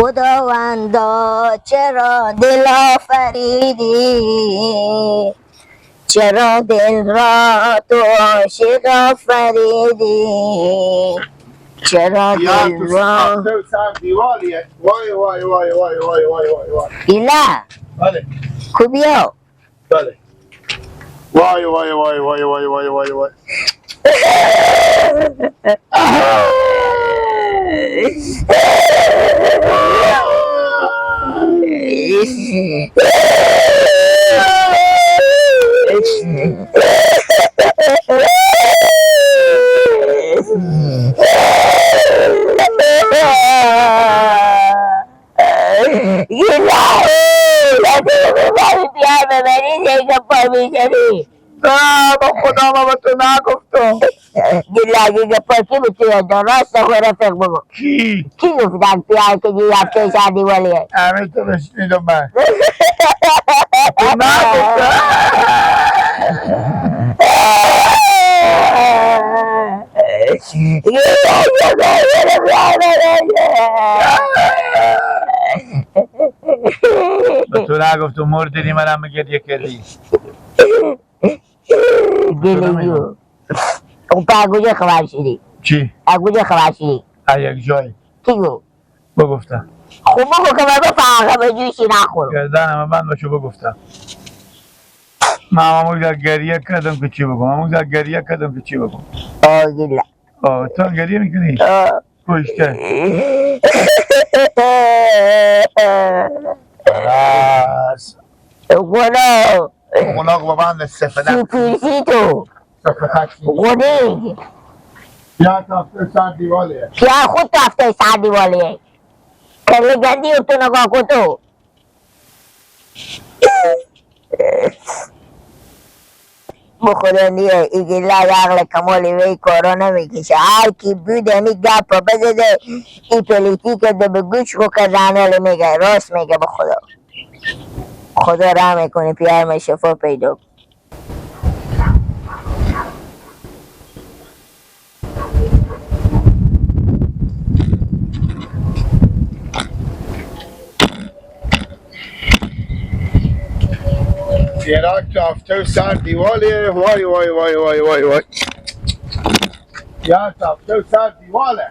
خداوندا چرا دل آفریدی، چرا دل را تو عاشق آفریدی، چرا دل را وای وای وای وای وای وای وای وای ایلا بله کو بیا بله وای وای وای وای وای وای وای وای نه با خدا ما با تو نگفتم. گلاگی گپا کی بتوی راست خو رفیق بگو. کی؟ کی گفتن پیار که جی هفته شادی والی ہے؟ همه تو بشنیدم من. تو نگفتم. به تو نگفتم مردی منم گریه کردی. گلیو اون پا کجا خبر شدی؟ چی؟ از کجا خبر شدی؟ از یک جایی. کی گفت؟ بگفتم. خب بگو که من بفهمم به جوشی نخورم. گردنم من باشو بگفتم. من همون گریه کردم که چی بگم؟ همون گریه کردم که چی بگم؟ آه گله. آه تو هم گریه میکنی؟ آه. کشته. راس. غلا. غلاق با بند سفنک. سوپرسی تو. غنی. یا تفته سر دیوالیه. یا خود تفته سر دیوالیه. کلی گندی تو نگاه کن تو. بخدا نیه ایگیلا عقل کمالی وی کارا نمیکشه. هر کی بود همی گپ بزده ای پلیتی کرده به گوش کو که رانه میگه راست میگه. بخدا خدا رحم کنه پیار من شفا پیدا. چراغ تافته سر دیواله. وای وای وای وای وای وای یا تافته سر دیواله.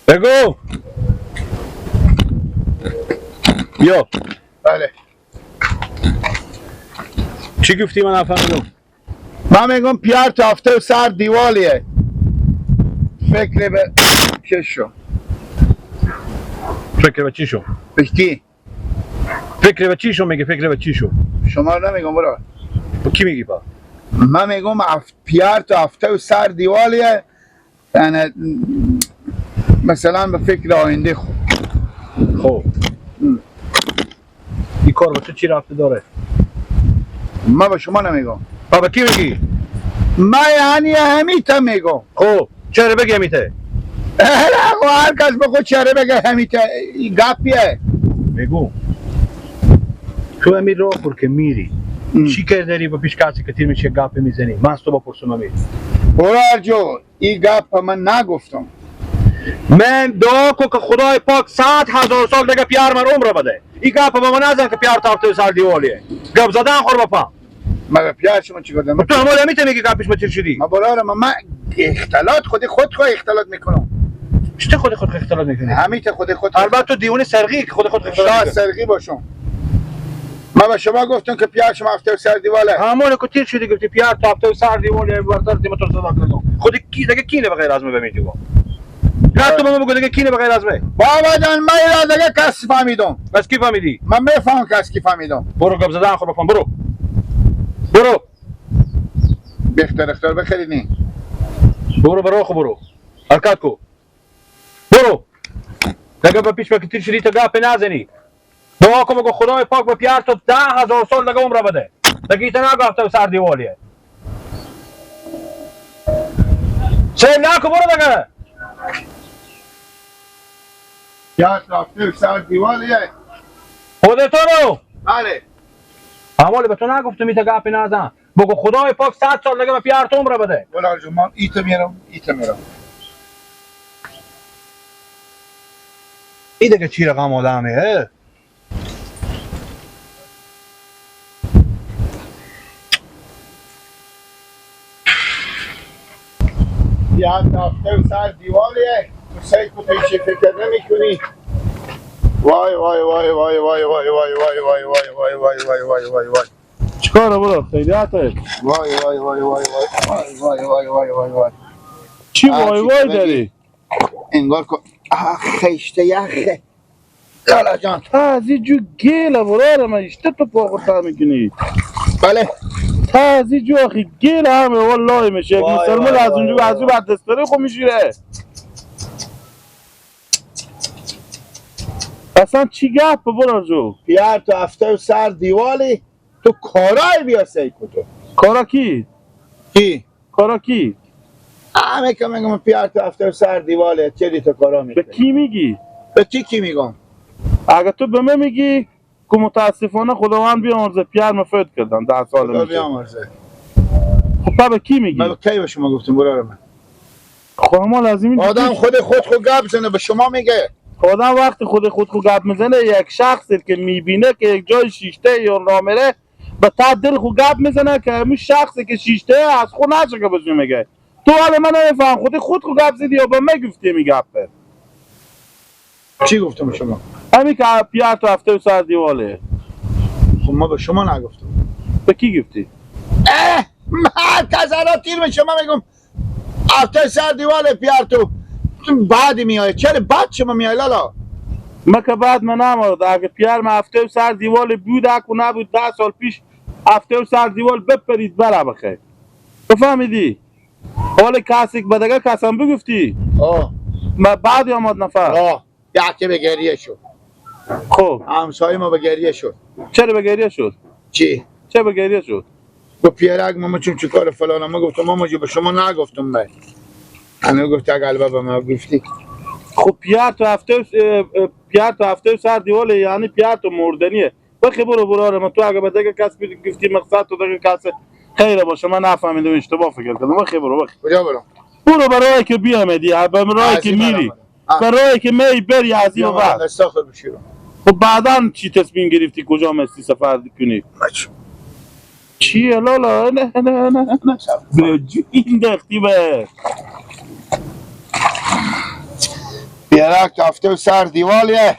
بگو بیا. بله چی گفتی؟ من نفهمیدم. من میگم پیار تافته سر دیوالیه. فکر به چه شو؟ فکر به چی شو؟ به کی؟ فکر به چی شو میگه؟ فکر به چی شو؟ شما رو نمیگم برو. با کی میگی با؟ من میگم پیار تافته و سر دیوالیه، یعنی مثلا به فکر آینده خوب. خب این کار با تو چی رفته داره؟ من به شما نمیگم. با کی میگی؟ من یعنی همیته میگم. خب چرا بگی همیته؟ هر کس به خود چرا بگه همیته گپیه. بگو تو همین راه خور که میری چی که داری با پیش کسی که تیر میشه گپ میزنی؟ من از تو بپرسم امیر. برار جو این گپ من نگفتم. من دعا کو که خدای پاک 100,000 سال دیگه پیار من عمر بده. این گپ به من نزن که پیار تافته سر دیوالیه. گپ زدن خور بپا. من پیار شما چی گفتم؟ تو همون همیته میگی گپش ما چی شدی؟ من برار من اختلاط خودی خود خود اختلاط میکنم. چطور خودی خود اختلاط میکنی؟ همیته خودی خود. البته تو دیوونه سرقی که خودی خود اختلاط میکنی. سرقی باشم. من به شما گفتم که پیار شما هفته سر دیواله. همون که تیر شدی گفتی پیار تا هفته سر دیواله برتر دیمتر صدا کردم. خود کی دیگه کینه بغیر از من بمیدی با. نه تو به من بگو دیگه کینه بغیر از من. بابا جان من را دیگه کس فهمیدم. بس کی فهمیدی؟ من میفهمم کس کی فهمیدم. برو گپ زدن خود بفهم. برو. برو. بهتر اختار بخرینی. برو برو خو برو. حرکت کو. برو. دیگه به پیش که تیر شدی تو گپ نزنی. دعا کن بگو خدای پاک به پیار تو 10,000 سال دیگه عمر بده. دیگه ایتا نگفته سر دیوالیه. سیل نکن برو دیگه. پیار رفته سر دیوالیه. خودتو رو. بله. همالی به تو نگفتم ایتا گپ نزن. بگو خدای پاک 100 سال دیگه به پیار تو عمر بده. بلال جون من ایتا میرم ایتا میرم. این دیگه چی رقم آدمه؟ یه هفته و سر دیوالیه تو سعی کو تو چی فکر نمی کنی. وای وای وای وای وای وای وای وای وای وای وای وای وای وای وای وای. چیکاره برو خیریته؟ وای وای وای وای وای وای وای وای وای وای. چی وای وای داری؟ انگار که خشته یخه. لالا جان از اینجو گیله براره من اشته تو پا خودتا میکنی. بله تا از اینجو آخی گیل همه والله میشه یک مسلمان از اونجو از اون بعد دستره خود میشیره. اصلا چی گپ برار جو؟ پیار تو هفته و سر دیوالی تو کارای بیا سی کتو. کارا کی؟ کی؟ کارا کی؟ همه که میگم پیار تو هفته و سر دیوالی چری تو کارا میکنی؟ به کی میگی؟ به کی کی میگم؟ اگه تو به من میگی که متاسفانه خداوند بیامرزه پیار مفید کردن 10 سال خدا میشه. بیامرزه. خب به کی میگی؟ من به کی به شما گفتم برار من؟ خب ما لازم آدم خود خود گپ زنه به شما میگه. آدم وقتی خود گپ میزنه یک شخصی که میبینه که یک جای شیشته یا راه میره به تا دل خود گپ میزنه که همون شخصی که شیشته از خود نشه که بهش میگه. تو حالا من نمیفهم خود گپ زدی یا به من گفتی می گپه؟ چی گفتم شما؟ همین که پیار تو هفته و سر دیواله. خب ما به شما نگفتم. به کی گفتی؟ من تزرا تیر به شما میگم هفته سر دیواله پیار تو بعد میای. چرا بعد شما میای لالا؟ ما که بعد من نمارد. اگه پیار من هفته و سر دیوال بود اکو نبود 10 سال پیش هفته و سر دیوال بپرید بره بخیر. بفهمیدی؟ حالا کسی که به دیگه کسم بگفتی؟ آه ما بعد آمد نفر. آه یکی به گریه شد. خب همسایه ما به گریه شد. چرا به گریه شد؟ چی؟ چه به گریه شد؟ گفت پیرک ماما چون چیکار فلان. ما گفتم ماما جو به شما نگفتم من. انا گفت اگه البه به ما گفتی. خب پیار تو هفته پیار تو هفته سر دیواله یعنی پیار تو مردنیه. بخی برو برو ما تو اگه به دیگه کس گفتی مقصد تو دیگه کس خیره باشه من نفهمیدم اشتباه فکر کردم. بخی برو بخی. کجا برم؟ برو برای که بیامدی برای که میری برای که می بری از این بعد. خب بعداً چی تصمیم گرفتی کجا مستی سفر کنی؟ چیه لالا؟ نه نه نه نه به جون دختی به پیرک هفته و سر دیوالیه.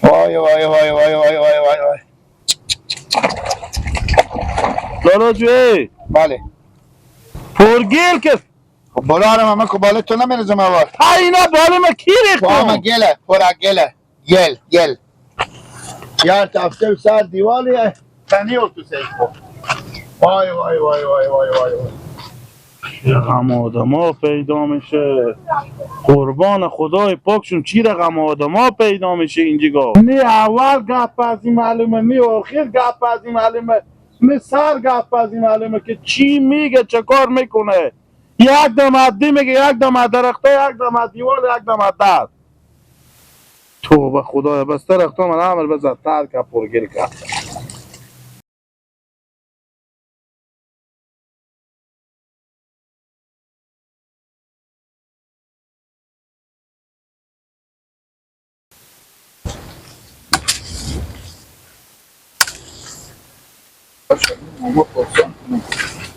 وای وای وای وای وای وای وای وای. لالا جوی. بله پرگیل که خب بالا رو من که بالا تو نمیرزم اول. ها اینا بالا من کی ریختم؟ با گله پورا گله گل گل. یار هفته و سر دیوالیه تنی تو سیف. وای وای وای وای وای وای وای. چی رقم آدم ها پیدا میشه قربان خدای پاکشون. چی رقم آدم ها پیدا میشه اینجا؟ نه اول گپ از این معلومه نه آخر گپ از این معلومه نه سر گپ از این معلومه که چی میگه چه کار میکنه. یک دم عدی میگه یک دم از درخته یک دم از دیوال یک دم از در. توبه خدای بس درخته من عمل بزد تر که پرگل کرد.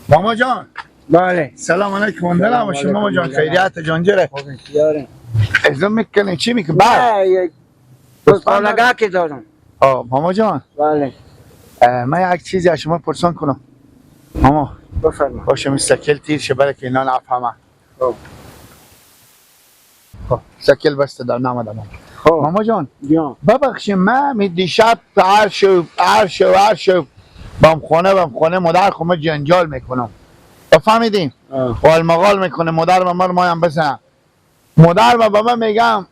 ماما جان. بله سلام علیکم. دلم باشه ماما جان. خیریت جان جره ازم میکنه چی میکنه؟ بله پرسانگاه که دارم. آه ماما جان. بله من یک چیزی از شما پرسان کنم ماما. بفرما. باشه می سکل تیر شه برای که اینا نفهمن. خب سکل بسته در نامدم. ماما جان ببخشید من دیشب هر شو بام خونه مادر خو جنجال میکنم. بفهمیدیم؟ قال میکنه مادر ما رو مایم بزن. مادر ما به من میگم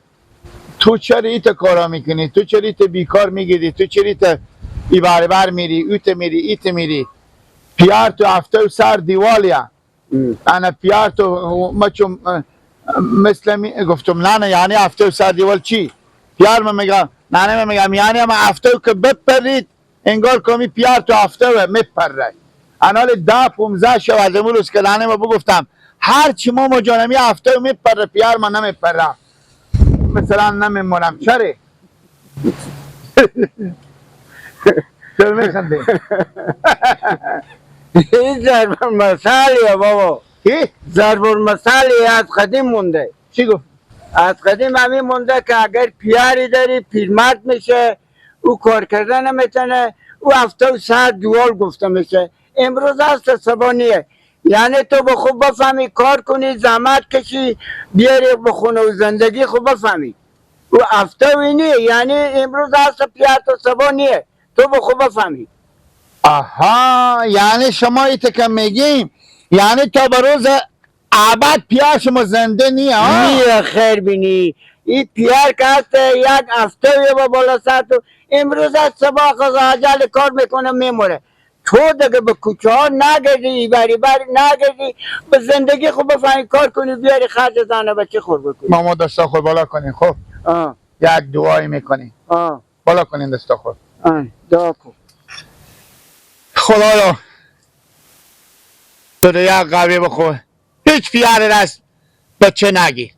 تو چرا ایت کارا میکنی؟ تو چرا ایت بیکار میگیری؟ تو چرا ایت ای بر میری؟ اوت میری ایت میری؟ پیار تو هفته و سر دیوالیه. انا پیار تو ما چون مثل گفتم نه نه یعنی هفته و سر دیوال چی؟ پیار من میگم نه نه میگم یعنی ما هفته که بپرید انگار کمی پیار تو هفته و میپره. انال 10-15 شو از امروز که لعنه ما بگفتم هرچی ماما جانم یه هفته میپره پیار من نمیپرم، مثلا نمیمونم. چرا؟ چرا میخندی؟ این ضرب المثلیه بابا. کی؟ ضرب المثلی از قدیم مونده. چی گفت؟ از قدیم همین مونده که اگر پیاری داری پیرمرد میشه، او کار کردن نمیتونه، او هفته و سر دوال گفته میشه. امروز هست صبا نیه. یعنی تو به خوب بفهمی کار کنی، زحمت کشی، بیاری به خونه و زندگی خوب بفهمی. او هفته و نیه، یعنی امروز هست پیار تو صبا نیه، تو به خوب بفهمی. آها، یعنی شما ایت که میگیم یعنی تا به روز ابد پیار شما زنده نیه ها؟ نیه خیر بینی. این پیار که هست یک هفته با بالا سر تو امروز از صبح خدا عجل کار میکنه میموره. تو دیگه به کوچه ها نگردی، بری بری نگردی، به زندگی خوب بفهمی کار کنی، بیاری خرج زن بچه خور بکنی. ماما دستا خود بالا کنین. خب یک دعایی میکنی. بالا کنین دستا خود. دعا کن. خدایا تو یک قوی بخور، هیچ پیار دست بچه نگی.